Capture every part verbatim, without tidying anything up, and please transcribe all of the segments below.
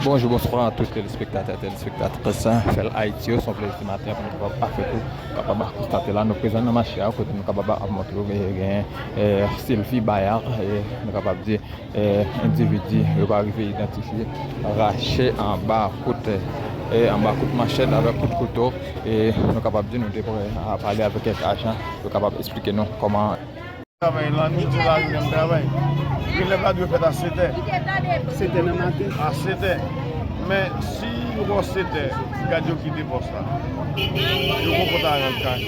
Bonjou, bonswa a tout telespektatè, telespektris Fèl Ayiti yo. Se yon plezi maten pou nou kapab avèk ou, kapab konstate la, nou prezan nan mache a, kote nou kapab ap montre w, gen, gen, eh, Sylvie Bayard, eh, nou kapab di, eh, endividi yo pa rive idantifye, rache anba kout, eh, anba kout manchèt avèk kout kouto, e nou kapab di nou te pre a pale avèk kèk ajan, yo kapab eksplike nou kòman. Travay la, nou di lari menm travay. Relèv la dwe fèt a sèt è. Sèt è nan maten. A sèt è. Men si nou pran sèt è, gad yo kite pòs la. Yo poko ta rann kay.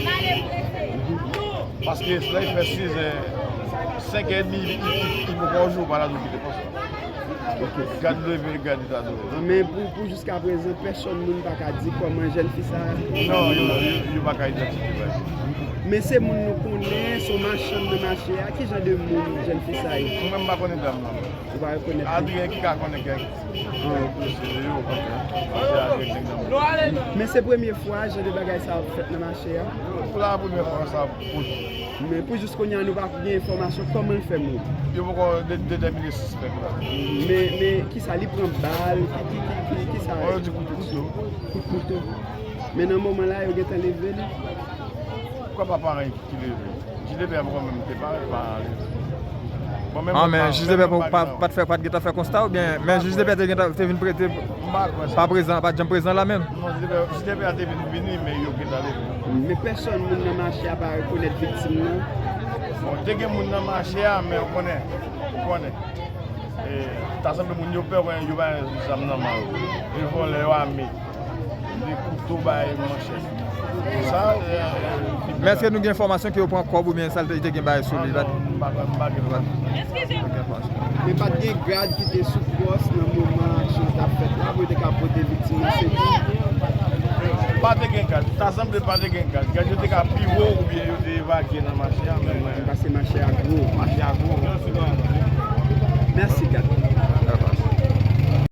Paske lè l fè sis è, senk è edmi, li, li, li poko jou pa la dwe kite pòs la. Ok. Gad leve, gad li ta dwe. Men pou, pou jiska prezan, pèsonn moun pa ka di kòman jèn fi sa a. Non, yo, yo, yo pa ka idantifye bagay. Men se moun nou konnen, se yon machann nan mache a. Ki jan de moun jèn fi sa a ye? Mwen menm, m pa konnen dam nan. Ou pa rekonèt li? Adrien ki ka konnen kèk. Ah. Se yo, ok. Se Adrien ki dam nan. Men se premye fwa jan de bagay sa ap fèt nan mache a? Pou la premye fwa sa ap fèt. Men pou jis kounye a nou pa gen enfòmasyon, kòman l fè mò? Yo poko de-, detèmine sispèk la. Men, men kisa, li pran bal, ki, ki, ki, ki, kisa? Bon, yo di kout kouto. Kout kouto. Men nan moman la, yo gentan leve li. Kwa pa paran ki leve? Jij de pè poko menm te pare, pa leve. Bon, men Ah, mwen men pa, jij men de pè mwen pa pa, pa, gentan pa t fè, pa t gentan fè konsta oubyen, men jij de pè te gentan, te vin prete, M pa kwè sa. Pa prezan, pa t janm prezan la menm? Non, jij de pè, jij de pè a te vin vini, men yo gentan leve. Men pèsonn moun nan mache a pa rekonèt viktim nan? Bon, te gen moun nan mache a, men ou konnen, ou konnen. E, ta sanble moun yo pè, konnen yo bay zam nan men yo. Yo vòlè, yo ame. De kouto bay manchèt. Sa, e, Men èske nou gen enfòmasyon ke yo pran kòb oubyen sa l te, te gen bagay sou li? Ah, non, m pa, m pa gen enfòmasyon. Men pa t gen gad ki te sou pòs nan moman aksyon an t ap fèt la, pou yo te ka pote viktim nan sekou? Pa te gen gad. Ta sanble pa te gen gad. Gad yo te ka pi wo oubyen yo te evakye nan mache a, men mwen Paske mache a gwo. Mache a gwo.